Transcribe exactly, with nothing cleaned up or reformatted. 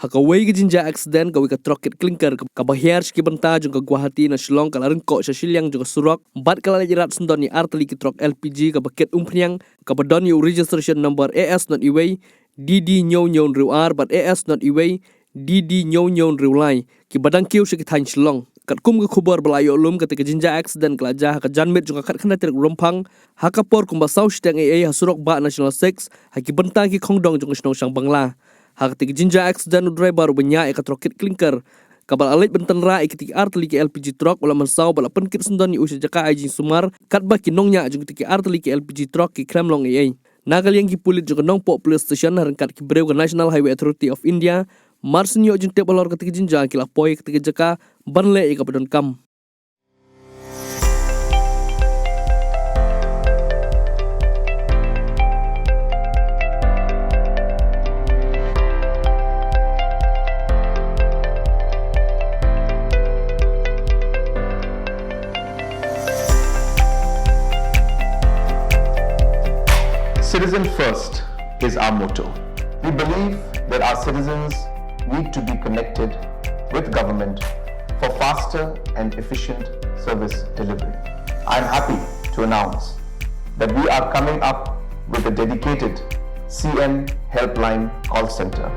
Ha kawei ka jingjia aksiden, kawei ka trok kit klinker kaba hiar sha ki bynta jong ka Guwahati na Shillong ka la ryngkoh sha shiliang jong ka surok bad ka la leit rat syndon ïa artylli ki trok L P G kaba kit umphniang kaba don ïa u registration number A S not iwei D D hynñiew hynñiew hynriew ar bad A S not iwei D D hynñiew hynñiew hynriew lai, kiba dang kiew sha ki thaiñ Shillong. Katkum ka khubor ba la ïoh lum, kata ka jingjia aksiden ka la jia ha ka janmiet jong ka khatkhyndai tarik Rymphang, ha ka por kumba saw shiteng eiei ha surok bah National six, ha ki bynta ki khongdong jong ka shnong Shangbangla. Ha kata ka jingjia aksiden, u driver uba ñiah ïa ka trok kit klinker kaba la leit ban tynrah ïa kita ki artylli ki L P G trok u la mynsaw bad la pynkit syndon ïa u sha jaka ai jingsumar, katba ki nongñiah jong kita ki artylli ki L P G trok ki khlem long eiei. Na ka liang ki pulit jong ka Nongpoh Police Station ha ryngkat ki briew ka National Highway Authority of India, mar shu ïoh jingtip halor kata ka jingjia, ki la poi kata ka jaka ban leh ïa kaba donkam. Citizen first is our motto. We believe that our citizens need to be connected with government for faster and efficient service delivery. I'm happy to announce that we are coming up with a dedicated C M Helpline call center.